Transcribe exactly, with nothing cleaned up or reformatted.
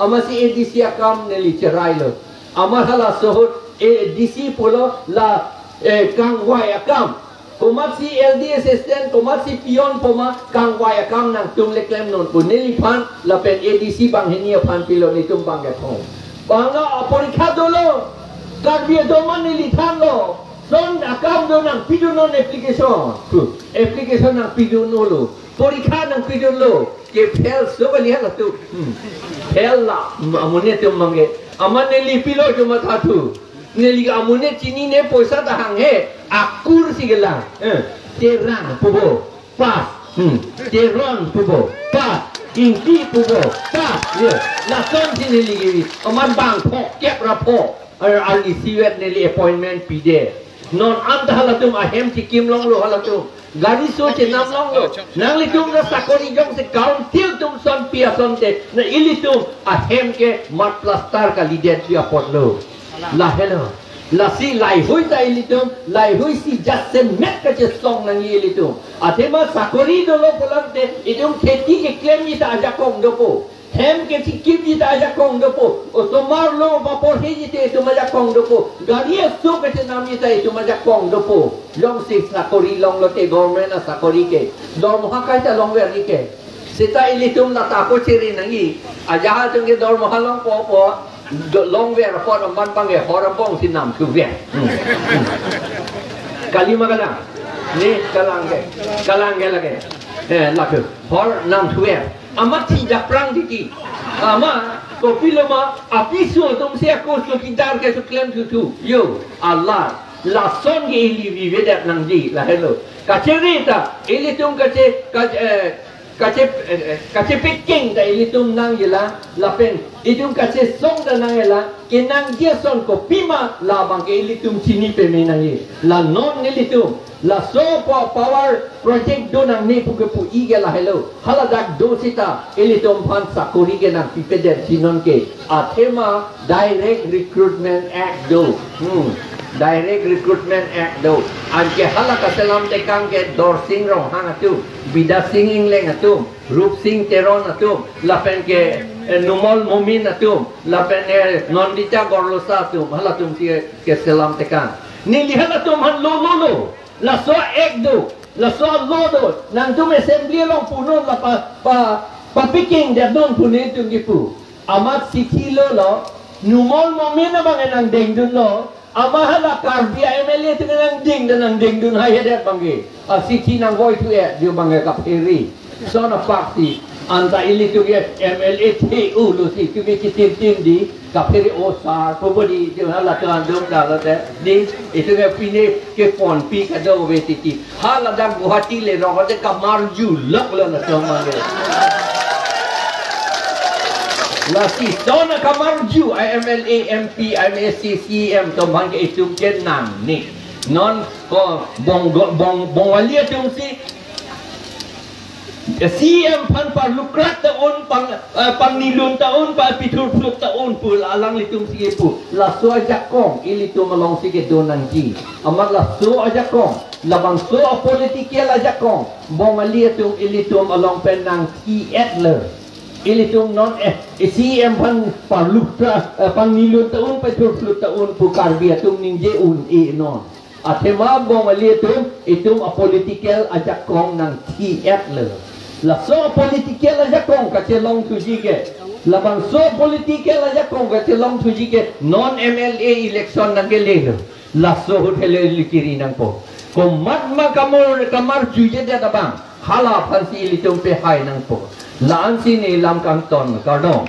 Amatsi A D C akam neli cherailo. Amat halaso ahut A D C pulo la, eh, kangvai akam. Komatsi L D assistant, komatsi peon poma, kangvai akam nangtum le klemnon pu neliphan, lapen A D C banghini aphan pilo, netum bangkethom. Bang aporikha dolo, Karbi adoman neli thanlo, son akam do nangpidunnon application. Pu, application nangpidunlo, porikha nangpidunlo, ke fail so kali halatum. Hmm. Fail la, hmm, amonit atum bangke. Amat neli pilo cuma satu. Neli amonit chinine, poisa ta hanghe, akur si kelang. Eh, Terang pupo, pass. Hmm. Teron pupo, pass. Ingti pupo, pass. Ye. Lasonsi neli kevi. Amat bang phongkep ra pho. Ar, arnisi vet neli appointment pidet. Non anta halatum ahem chikim longlo halatum. Gari so chenam longlo. Nanglitum ta sakori jongsi council atum son pi asonte, na ilitum ahem ke mud plaster kalidet pi apotlo. Lahelo. Lasi laihui ta ilitum, laihui si jasemet kachesong nangji ilitum. Athema sakori dolo pulote, itum kheti keklemji ta ajakong dopo. Hem kechikipji ta ajakong dopo. Osomar lo paporhiji te itum ajakong dopo. Gari aso kachenamji ta itum ajakong dopo. Jongsi sakori longlote, government asakori ke, dormoha kaita longver ji ke. Seta ilitum lata ako chere nangji. Ajahak atum ke dormoha longpo po, do-, longver apot amat bangke hor abong si namthuver. Hmm. Hmm. Kali ma kalang? Ne kalang ke. Kalang ke lake. Eh, lake. Hor namthuver. Amat si japrang titi. Amat, kopiloma, apiso atumsi ako chowkidar ke so klemthukthu. Yo, Allah. Lason ke ili vivedet nangji, lahelo. Kachere ta, ilitum kache, kache, eh, kache, eh, eh, kachepeking ta ilitum nangji la, lapen, itum kachesong ta nangji la, kenangji ason kopima, labang ke ilitum chini peme nangji. La non nelitum, laso po-, power project do nangne pu kepu-i ke lahelo. Haladak do sita, ilitum aphan sakori ke nangpipedet si non ke. Athema Direct Recruitment Act do. Hmm. Direct Recruitment Act do. Anke hala kaselam tekang ke Dorsing Ronghang atum, Bidyasing Engleng atum, Rupsing Teron atum, lapen ke, eh, Numal Momin atum, lapen, eh, Nandita Gorlosa atum, halatumsi keselam tekang. Neli halatum aphan lo lo lo. Laso act do, laso law do, nangtum assembly along punon la pa, pa, papekingdetnon pu netum kipu. Amat chithi lolo, Numal Momin abang nangdengdunlo, amat hala Karbi a-M L A atum nangdeng, nangdengdun haihedet bangke. Achithi nangvoithu-et jo bangke kaphere. Son apak si, anta ilitum ke M L A the-olo si, tumi kitim tim di, kaphere osar, pupo di, itum hala tuan dum dalo te, di, itum ke pine ke ponpi kadokave titi. Haladak Guwahati le rok te kamarju lok lo na tomang ke. Lasi son kamarju, a-M L A, M P, a-M A C, C M, tomang ke itum ke nangne. Non ko bong, bong, Bongali atumsi, C M aphan parlukrat ta-un, pang, eh, pangnilun ta-un, pa pithurphlut ta-un pu alanglitumsi pu. Laso ajakong ilitum alongsi kedo nangji. Amat laso ajakong, labangso a-political ajakong, Bongali atum ilitum along pen nangthi-etlo. Ilitum non, eh, C M aphan parlukrat, eh, pangnilun ta-un, pithurphlut ta-un pu Karbi atum ningje un-e non. Athema Bongali atum, itum a-political ajakong nangthi-etlo. Laso political ajakong kachelongthuji ke, labangso political ajakong kachelongthuji ke, non M L A election nangkelelo. Laso ahut hele likiri nangpo. Komat ma kamar, kamarjujedet abang, hala aphansi ilitum pehai nangpo. La-ansi ne lam kangton, kardom.